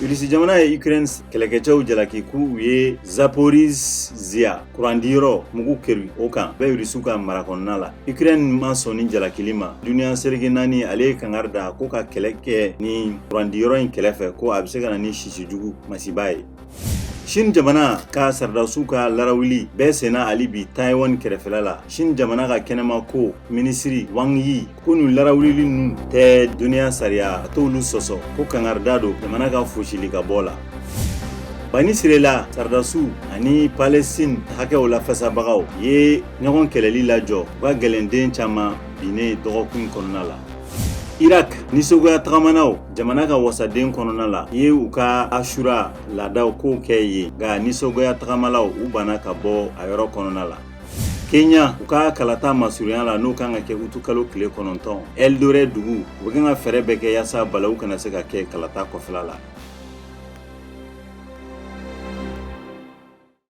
Irisi jamana ye Ukraine kɛlɛkɛcɛw jalaki k'u ye Zaporizhzhia kurandiyɔrɔ mugu keri o kan bɛ Irisiw ka mara kɔnɔna la. Ukraine ma sɔn ni jalakili ma. Duniya seleke naani ale ye kangari da ko ka kɛlɛ kɛ ni kurandiyɔrɔ in kɛrɛfɛ, ko a bɛ se ka na ni sisijugu masiba ye. Chine jamana ka sɔrɔdasiw ka larawuli bɛɛ senna hali bi Taïwan kɛrɛfɛla la. Chine jamana ka kɛnɛma ko minisiri Wang Yi ko nin larawulili ninnu tɛ duniya sariya, a t'olu sɔsɔ, ko kangarida don jamana ka fosili ka bɔ la. Bani Sirela sɔrɔdasiw ani Palestine hakɛw lafasabagaw ye ɲɔgɔn kɛlɛli lajɔ u ka gɛlɛnden caman binnen dɔgɔkun kɔnɔna la. Irak nisɔngoya tagamanaw jamana ka wasaden kɔnɔna la ye u ka Ashura laadaw kow kɛ yen, nka nisɔngoya tagamalaw u banna ka bɔ a yɔrɔ kɔnɔna la. Kenya, u ka kalata masurunya la, n'o kan ka kɛ utukalo tile 9, Eldoret dugu, u bɛ kan ka fɛɛrɛ bɛɛ kɛ yaasa balawu kana se ka kɛ kalata kɔfɛla la.